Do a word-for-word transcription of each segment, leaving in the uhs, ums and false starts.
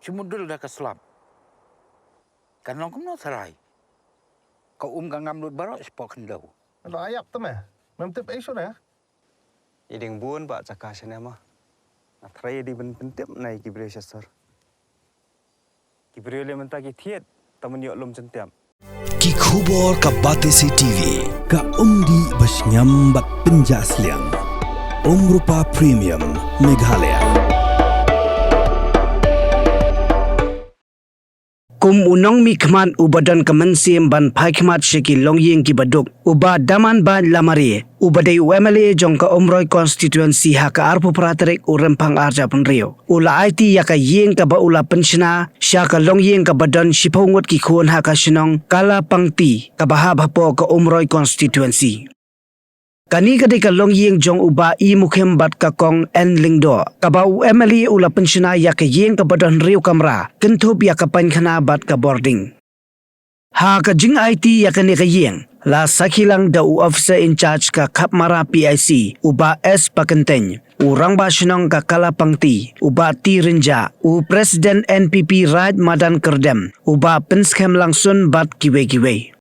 Te mut dul da ka slap. Kan long kumno tharai. Ka um ka ngam lut baroh shapoh khyndew. Lo ayap te me. Mem tip ei shuh ne. I ding bun ba jaka shane ma. Nga tharai i ding ban pyntip na i ki briew sha sor. Ki briew le mynta ki thied ta man ïoh lum jyntiap. Ki khubor ka Batesi T V, ka umdih ba shngiam bad pynjah sliang. Umrupa Premium, Meghalaya. Kum u nongmihkhmat uba don ka mynsiem ban phai khmat sha ki longïing kiba duk, u Bah Damanbait Lamare, uba dei u M L A jong ka Umroi Constituency ha ka arphew phra tarik u Rymphang arhajar arphew hynriew, u la aiti ïa ka ïing kaba u la pynshna sha ka longïing kaba don shiphew ngut ki khun ha ka shnong Kalapangti, kaba hap hapoh ka Umroi Constituency. Kane ka dei ka longïing jong u Bah E. Mukhim bad ka Kong N. Lyngdoh, kaba u M L A u la pynshna ïa ka ïing kaba don hynriew kamra, kynthup ïa ka painkhana bad ka bording. Ha ka jingaiti ïa kane ka ïing, la sakhi lang da u Officer in Charge ka Khapmara P I C, u Bah S. Pakyntein, u Rangbah Shnong ka Kalapangti, u Bah T. Rynjah, u President N P P Raid Madan Kyrdem, u Bah Pynskhem Langsun bad kiwei kiwei.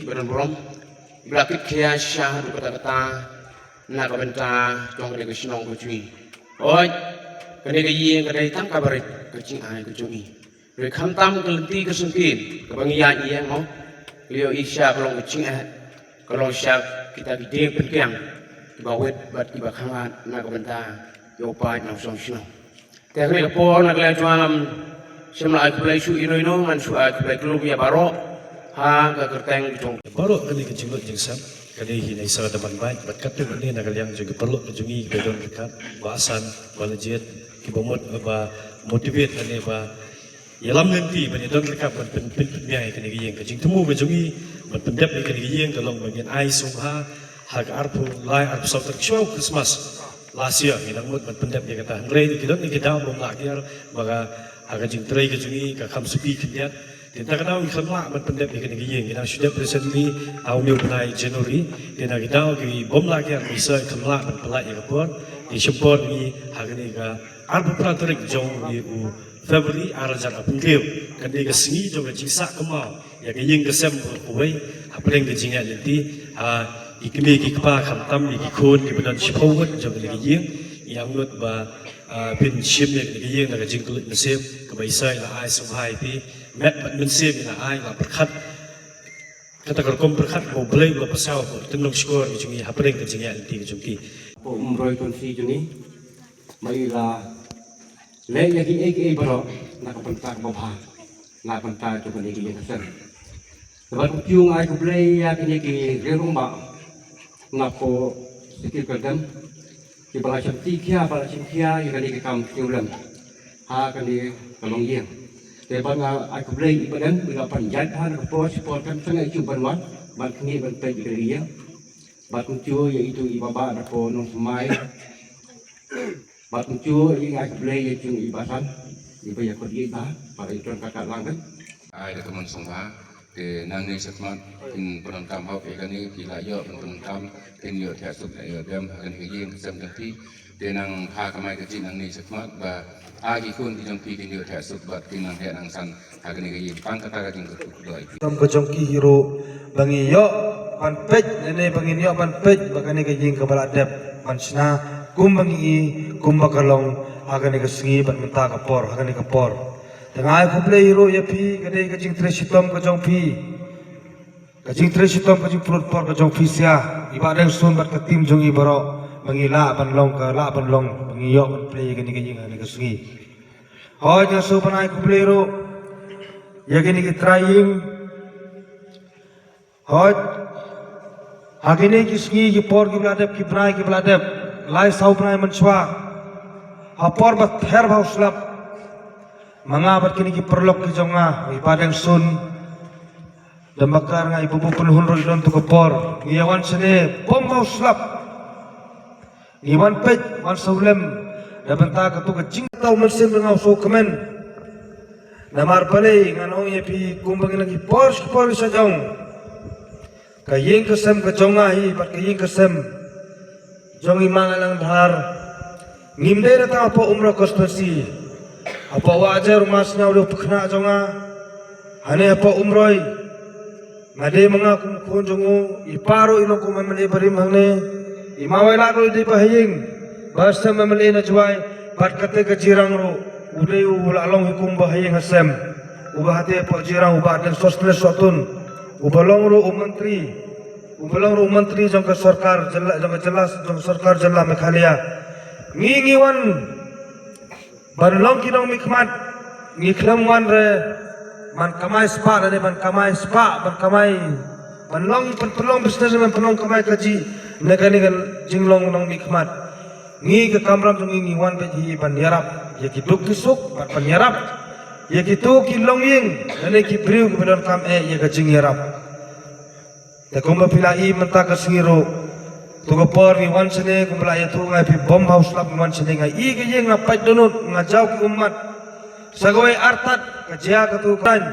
Baron Brom, ba la kit khia sha haduh katta katta na ka bynta jong kane ka shnong ka jong ngi. Hooid, kane ka ïing ka dei tang kaba rit ka jingai ka jong ngi. Hynrei khamtam ka lynti ka syngkien kaba ngi ïaid ïeng mo, ka ïohi sha ka long ka jingeh, ka long sha kita ki dieng pynkiang kiba wit bad kiba khanglad na ka bynta ïa u paid nongshong shnong. Te ha kane ka por na ka liang jong nga ngam shym la ai khublei shuh ïano ïano, ngan shu ai khublei kylluid ïa baroh ha ka kyrteng jong baroh kane ka jinglut jingsep. Kane hi na i Sir Damanbait bad katto katne na ka liang jong ki paralok ka jong ngi kiba don ryngkat, Bah Hasan, Bah Lajied, kiba mut ba motivate lane ba ïalam lynti ban ïadon ryngkat ban pyn, pyn, pynbiang ïa kane ka ïing. Ka jingthmu ka jong ngi ban pyndep ïa kane ka ïing ka long ba ngin ai sngewbha ha ka arphew lai arphew saw tarik shuwa u Christmas last year, ngi dang mut ban pyndep ïa kata. Hynrei ki don ki daw bym lah kiar ba ka, ha ka jingtrei ka jong ngi ka kham suki khyndiat. Te na ka daw ngi kham lah ban pyndep ïa kane ka ïing, ngi dang shu dep recently ha une u bnai January. Te na ki daw ki bym lah kiar, ngi sa kham lah ban pynlait ïa ka por. Te shim por ngi ha kane ka arphew phra tarik jong une u February arhajar arphew hynriew, kane ka sngi jong ka jingsah kynmaw ïa ka ïing ka sem baroh kawei hapdeng ka jingïaid lynti, ha ki kmie ki kpa khamtam ïa ki khun kiba don shiphew ngut jong kane ka ïing. Ngi angnud ba, ah, phin shim ïa kane ka ïing na ka jingkylluid mynsiem, kaba i Sir i la ai sngewbha ïa phi, met bad mynsiem i la ai, la pyrkhat kata ka rukom pyrkhat ba U Blei u la pynsaw, ba u tynlong shkor ka jong ngi hapdeng ka jingïaid lynti ka jong ki. Ba u Umroi Constituency jong ngi, ba i la leh ïa kiei kiei baroh na ka bynta kaba bha, na ka bynta jong kane ka ïing ka sem. Te bad kumjuh nga ai khublei ïa kine ki rangbah na poh City Kyrdan, kiba la shim ti khia, ba la shim khia ïa kane ka kam sniew lem ha kane ka longïing. Te bad nga ai khublei ïa i Bahdeng, ba la pynjah bha na ka por, shi por kan sangeh shu ban wan ban kynnoh ban peit ïa kane ka ïing. Bad kumjuh ïa itu i Bah Bah na poh Nongthymmai. Bad kumjuh ïa i ai khublei ïa jong i Bah San, iba ïa khot ïa i Bah, bad i don ka kat lang kan. Ai da ka mon sngewbha, te nangne shakhmat kin pyndonkam hok ïa kane, ki la ïoh ban pyndonkam, kin ïoh thiah suk ïoh dem ha kane ka ïing ka sem jong phi. Te nang ha ka mai ka jingïaid nangne shakhmat ba ha ki khun ki jong phi kin ïoh thiah suk bad kin nang heh nang san ha kane ka ïing. Tang kata ka jingkyrkhu khublei. Shitom ka jong ki hi ruh ba ngi ïoh ban peit, lane ba ngin ïoh ban peit ba kane ka ïing kaba la dep ban shna kumba ngi i, kumba ka long ha kane ka sngi bad mynta ka por, ha kane ka por. Te nga ai khublei hi ruh ïa phi, ka dei ka jingtrei shitom ka jong phi. Ka jingtrei shitom, ka jingpynlut por ka jong phi sha i Bahdeng Sun bad ka team jong i baroh, ba ngi lah ban long, ka lah ban long, ba ngi ïoh ban plie ïa kane ka ïing ha kane ka sngi. Hooid, nga shu ban ai khublei ruh ïa kine ki trai ïing. Hooid, ha kine ki sngi ki por kiba la dep, ki bnai kiba la dep, lai saw bnai mynshuwa, Ha por ba ther bha u slap, ma nga bad kine ki paralok ki jong nga, i Bah Dengsun, da bakar nga i Bah Pynhun ruh i don tu ka por. Ngi ïa wan shane bym bha u slap. Ngi wan peit, wan sawlem da bynta katu ka jingthaw mynsiem jong nga u sngewkmen. Namar balei ngan ong ïa phi kumba ngi la ki por shi por sha jong. Ka ïing ka sem ka jong nga hi bad ka ïing ka sem jong i Ma Ngatlang Dhar. Ngim dei na tang hapoh Umroi constituency. Hapoh Wahjairu Masniaw u dei u pakhynnah jong nga. Hangne hapoh Umroi nga dei ma nga kum u khun jong u, i pa ruh i long kum u M L A barim hangne. I Ma Wailadmiki ruh i dei ba ha ïing ba sem M L A na Jowai. Bad kata ka Jirang ruh u dei u la long hi kum ba ha ïing ha sem. Uba hate hapoh Jirang u Bah Deng Sosthenes Sohtun. Uba long ruh u mantri. Uba long ruh u mantri jong ka sorkar jylla, jong ka jylla, jong ka sorkar jylla Meghalaya. Ngi ngi wan ban long ki nongmihkhmat, ngi khlem wan re ban kamai spah, lane ban kamai spah, ban kamai, ban long, ban pynlong business, ban pynlong kamai kajih na kane ka jinglong nongmihkhmat. Ngi ka kamram jong ngi ngi wan beit hi ban ïarap ïa ki duk ki suk, ban, ban ïarap ïa kitu ki longïing lane ki briew kiba donkam eh ïa ka jingïarap. Te kumba phi la i mynta ka sngi ruh, tu ka por ngi wan shane kumba la ïathuh nga ïa phi, bym bha u slap ngi wan shane, nga i ka ïing, nga pait dohnud, nga jaw ki ummat. Sa kawei artat ka jia katu ka taiñ.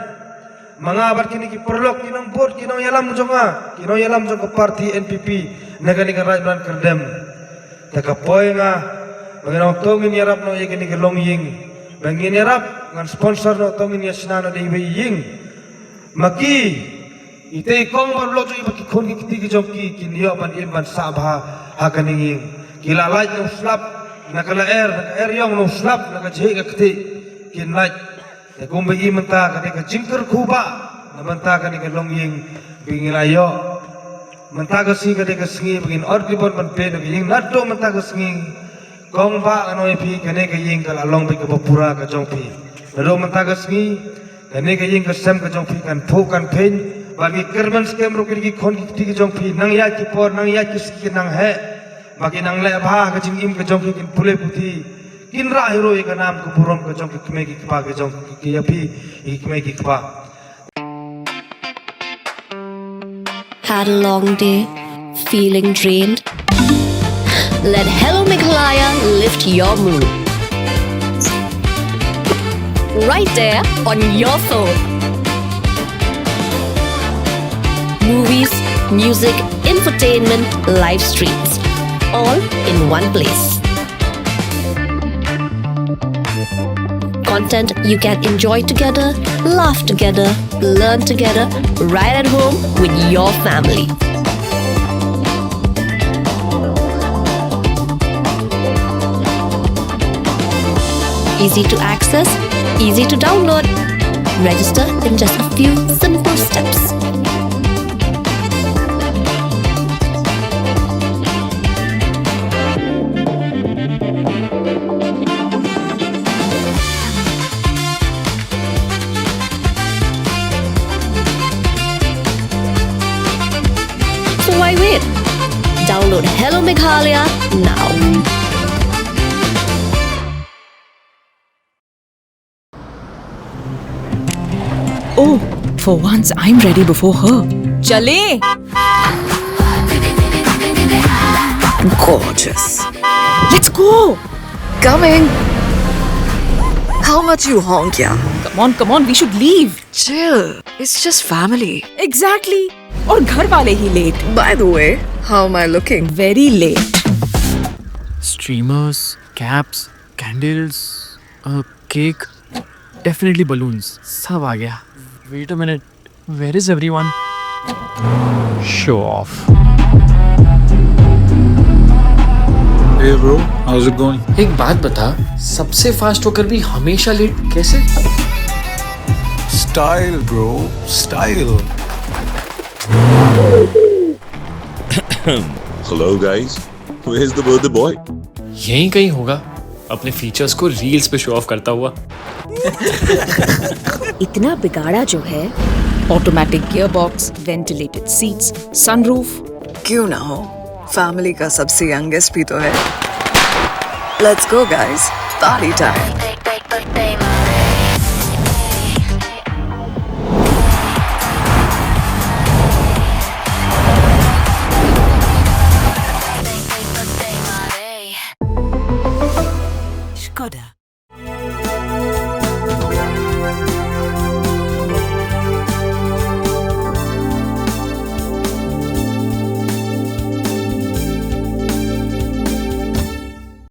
Ma nga bad kine ki paralok, ki nongbud, ki nongïalam jong nga, ki nongïalam jong ka party N P P na kane ka Raid Umran Kyrdem. Te ka poi nga ba ngan ong to ngin ïarap noh ïa kane ka longïing. Ba ngin ïarap, ngan sponsor noh, to ngin ïa shna noh da iwei i ïing. Ma ki, ite i kong bad u lok jong i bad ki khun ki kti ki jong ki, kin ïoh ban im ban sah bha ha kane ka ïing. Ki la lait na u slap, na ka lyer, na ka er ïong, na u slap, na ka jhieh ka ktieh, kin lait. Te kumba i mynta ka dei ka jingkyrkhu bah na bynta kane ka longïing ba ngi la ïoh. Mynta ka sngi ka dei ka sngi ba ngin ot ribbon ban plie na ka ïing. Naduh mynta ka sngi, kong bah, ngan ong ïa phi, kane ka ïing ka la long beit kaba pura ka jong phi. Naduh mynta ka sngi, kane ka ïing ka sem ka jong phi kan phuh kan pheiñ. Bad ngi kyrmen skhem ruh kine ki khun ki kti ki jong phi, nang ïaid ki por, nang ïaid ki sngi kin nang heh, ba kin nang leh bha ha ka jingim ka jong ki, kin pule puthi, kin rah hi ruh ïa ka nam ka burom ka jong ki kmie ki kpa ka jong ki, ki ïa phi, ki kmie ki kpa. Had a long day? Feeling drained? Let Hello Meghalaya lift your mood. Right there on your phone. Movies, music, entertainment, live streams, all in one place. Content you can enjoy together, laugh together, learn together, right at home with your family. Easy to access, easy to download. Register in just a few simple steps. So why wait? Download Hello Meghalaya now. Oh, for once I'm ready before her. चलें? Gorgeous. Let's go. Coming. How much you honk, yeah? Come on, come on, we should leave. Chill. It's just family. Exactly. और घर वाले ही late. By the way, how am I looking? Very late. Streamers, caps, candles, a cake, definitely balloons. सब आ गया. Wait a minute. Where is everyone? Show off. Hey bro, how's it going? एक बात बता, सबसे फास्ट होकर भी हमेशा लेट कैसे? Style bro, style. Hello guys, where's the birthday boy? यहीं कहीं होगा, अपने फीचर्स को रील्स पे शो ऑफ करता हुआ. इतना बिगाड़ा जो है. Automatic gearbox, ventilated seats, sunroof. क्यों ना हो, फैमिली का सबसे यंगेस्ट भी तो है. Let's go guys. Party time. Skoda.